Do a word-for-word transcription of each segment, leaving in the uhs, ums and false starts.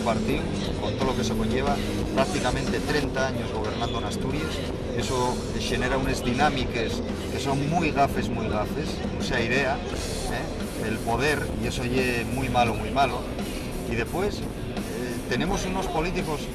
Partíu, con todo lo que eso conlleva, prácticamente trenta años gobernando en Asturias, eso xenera unes dinámiques que son mui gafes, mui gafes, o sea, idea, ¿eh? El poder, y eso ye mui malo, mui malo. Y después, eh, tenemos unos políticos,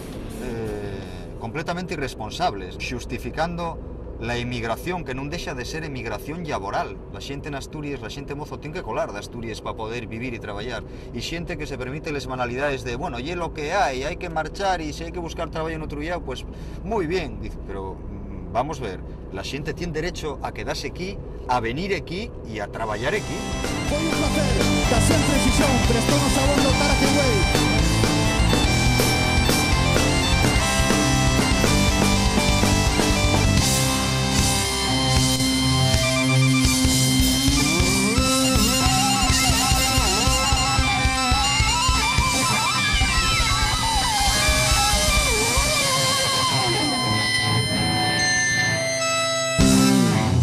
eh, completamente irresponsables, xustificando la emigración, que nun dexa de ser emigración llaboral. La xente en Asturias, la xente mozo, tien que colar d'Asturias pa poder vivir y trabayar. Y xente que se permite les banalidades de, bueno, ye lo que hai, hai que marchar y si hai que buscar trabayu n'otru llau, pues, mui bien. Dice, pero, mm, vamos ver, la xente tien derecho a quedase equí, a venir equí y a trabayar equí. Foi un placer, ta siempre, Xixón, prestó nos abondo Tara Highway.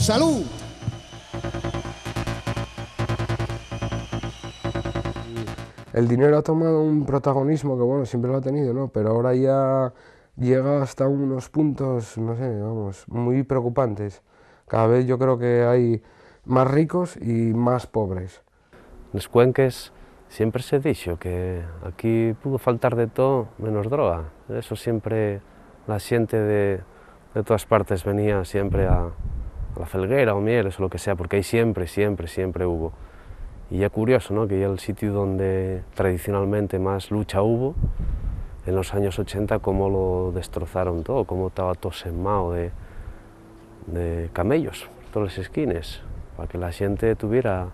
¡Salud! El dinero ha tomado un protagonismo que, bueno, siempre lo ha tenido, ¿no? Pero ahora ya llega hasta unos puntos, no sé, vamos, muy preocupantes. Cada vez yo creo que hay más ricos y más pobres. Nes cuenques siempre se dixo que aquí pudo faltar de todo menos droga. Eso siempre la xente de, de todas partes venía siempre a, a La Felguera o Mieres o lo que sea, porque ahí siempre, siempre, siempre hubo. Y ye curioso, ¿no? Que ye el sitiu donde tradicionalmente más lucha hubo en los años ochenta, cómo lo destrozaron todo, cómo estaba todo semao de, de camellos por todas les esquines, pa que la xente tuviera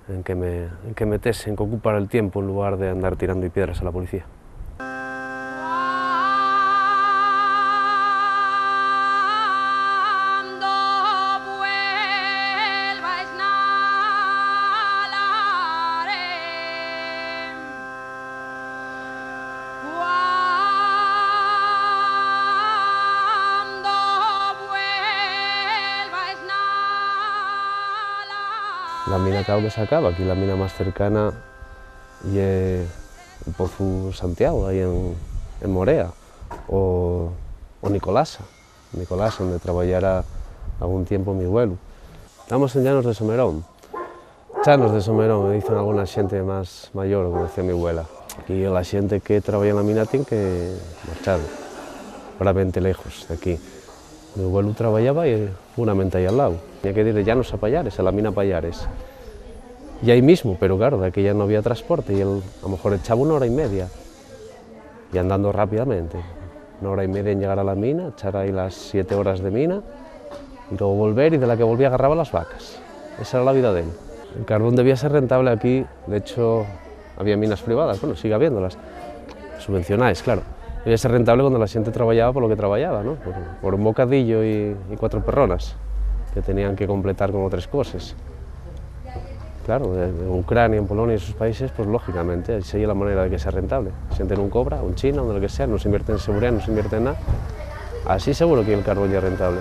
en qué me-, en qué metese, en qué ocupar el tiempo, en lugar de andar tirando-y piedras a la policía. Cuando vuelva esnalaré. Cuando vuelva esnalaré. La mina, claro, que s'acaba. Aquí la mina más cercana ye el Pozu Santiago, ahí en, en Morea, o, o Nicolasa. Nicolás, onde trabayara algún tiempu mi güelu. Tamos en Llanos de Somerón. Chanos de Somerón, me dicen alguna xente más mayor, como decía mi güela. Aquí la xente que trabaya na mina tien que marchar, probablemente lejos de aquí. Mi güelu trabayaba y, eh, puramente ahí al lau. Tenía que dir de Llanos a Payares, a la mina Payares. Y ahí mismo, pero claro, de aquí ya no había transporte y él a lo mejor echaba una hora y media. Y andando rápidamente, una hora y media en llegar a la mina, echar ahí las siete horas de mina, y luego volver, y de la que volvía agarraba las vacas. Esa era la vida de él. El carbón debía ser rentable aquí, de hecho, había minas privadas, bueno, sigue habiéndolas, subvencionaes, claro. Debía ser rentable cuando la xente trabayaba por lo que trabayaba, ¿no? Por, por un bocadillo y, y cuatro perronas que tenían que completar con otras cosas. Claro, de, de Ucrania, en Polonia y esos países, pues lógicamente, esa ye la manera de que sea rentable. La xente nun cobra, o en China, o en lo que sea, nun se invierte en seguridá, nun se invierte en nada. Así seguro que el carbón ya es rentable.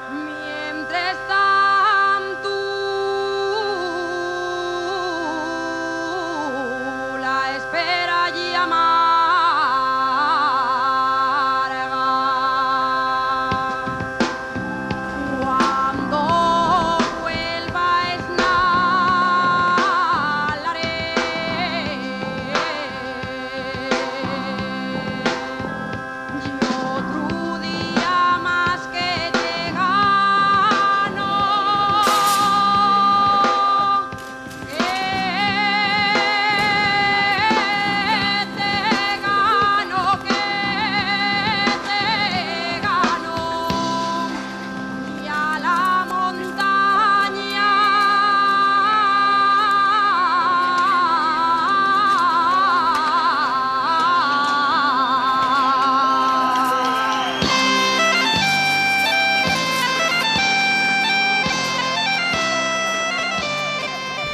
Mientres tantu, la espera ye amarga. Cuando vuelva esnalaré. Y otru día más que te gano. Que te gano, que te gano, y a la montaña.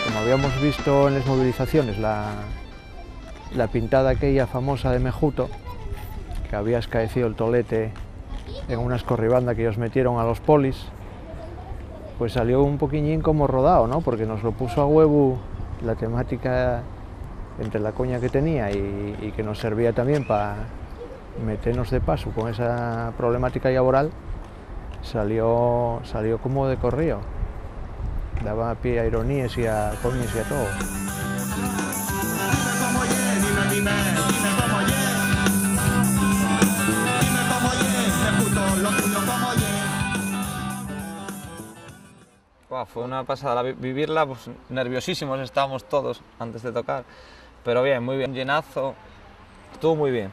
Como habíamos visto en les movilizaciones, la, la pintada aquella famosa de Mejuto, que había escaecío el tolete en una escorribanda que ellos metieron a los polis, pues salió un poquiñín como rodao, ¿no? Porque nos lo puso a güevu la temática Entre la coña que tenía y, y que nos servía también pa meternos de paso con esa problemática llaboral, salió, salió como de corrío. Daba pie a ironíes y a coñes y a todo. Buah, fue una pasada la vi-, vivirla, pues, nerviosísimos estábamos todos antes de tocar, pero bien, muy bien, llenazo, estuvo muy bien.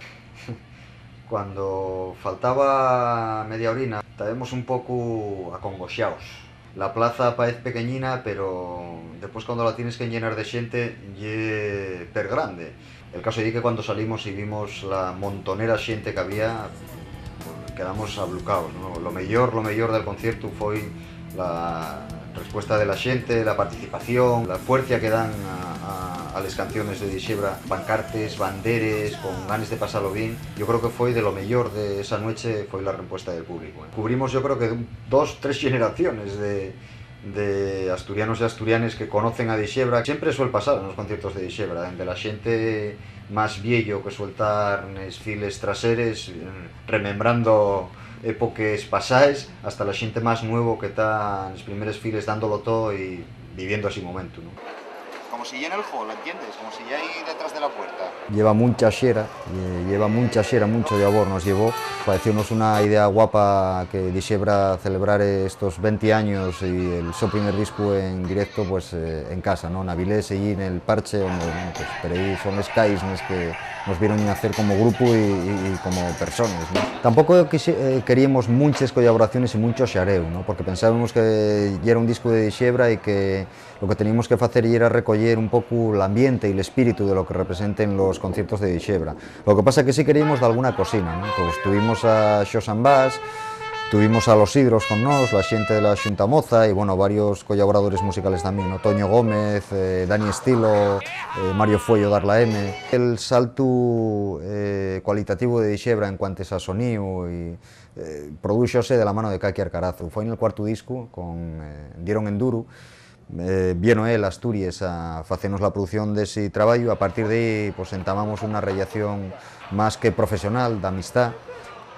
Cuando faltaba media horina, estábamos un poco acongoxaos. La plaza paez pequeñina, pero después, cuando la tienes que llenar de xente, ye per grande. El caso ye que cuando salimos y vimos la montonera xente que había, quedamos ablucaos, ¿no? Lo meyor, lo meyor del concierto foi la respuesta de la xente, la participación, la fuercia que dan a, a, a les canciones de Dixebra, pancartes, banderes, con ganes de pasalo bien. Yo creo que foi de lo meyor de esa nueche, foi la respuesta del público, ¿eh? Cubrimos, yo creo que dos, tres generaciones de, de asturianos y asturianes que conocen a Dixebra. Siempre suel pasar en los conciertos de Dixebra, dende la xente más vieyo que suel tar nes files traseres, eh, remembrando époques pasaes, hasta la xente más nuevo que ta nes primeres files dándolo todo y viviendo ese momento, ¿no? Como si ya en el hall, ¿entiendes? Como si ya ahí detrás de la puerta. Lleva muncha xera, lle-, lleva muncha xera, muncho llabor nos llevó. Pareciónos una idea guapa que Dixebra celebrare estos venti años y el so primer discu en directo, pues, eh, en casa, ¿no? N'Avilés, allí nel parche, onde, bueno, pues, per ehí son les calles nes que nos vieron nacer como grupu y, y, y como persones, ¿no? Tampoco quixi-, eh, queríemos munches collaboraciones y muncho xareu, ¿no? Porque pensábamos que yera un discu de Dixebra y que lo que teníamos que facer yera recoyer un poco l'ambiente y l'espíritu de lo que representen los conciertos de Dixebra. Lo que pasa que sí queríamos d'alguna cosina, ¿no? Pues tuvimos a Xosán Bas, tuvimos a Los Hidros con nós, la xente de la Xunta Moza y, bueno, varios collaboradores musicales también, ¿no? Toño Gómez, eh, Dani Estilo, eh, Mario Fuello, Darla M. El saltu, eh, cualitativo de Dixebra en cuantes a soníu y, eh, prodúxose de la mano de Kaki Arcarazu. Foi nel cuartu discu, con, eh, Dieron en Duru, eh, vieno él a Asturies a facenos la producción d'esi trabayu. A partir d'ehí, pues, entamamos una rellación más que profesional, d'amistá,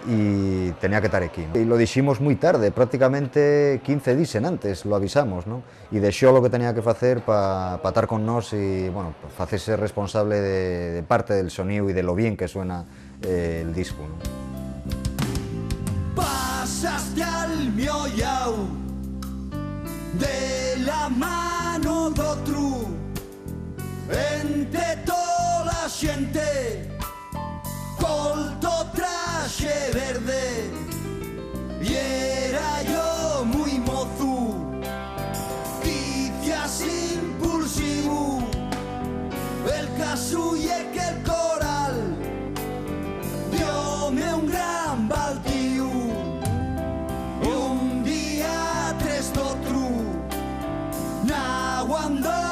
y tenía que tar equí, ¿no? Y lo diximos mui tarde, prácticamente quince díes enantes lo avisamos, ¿no? Y dexó lo que tenía que facer pa, pa tar con nós y, bueno, facese responsable de, de parte del soníu y de lo bien que suena, eh, el discu, ¿no? Pasaste al mio llau de la mano d'otru, ente tola xente, col to traxe verde. Yera yo mui mozu, quiciás impulsivu. El casu ye que'l coral dióme un gran baltíu. Un día tres d'otru, na guando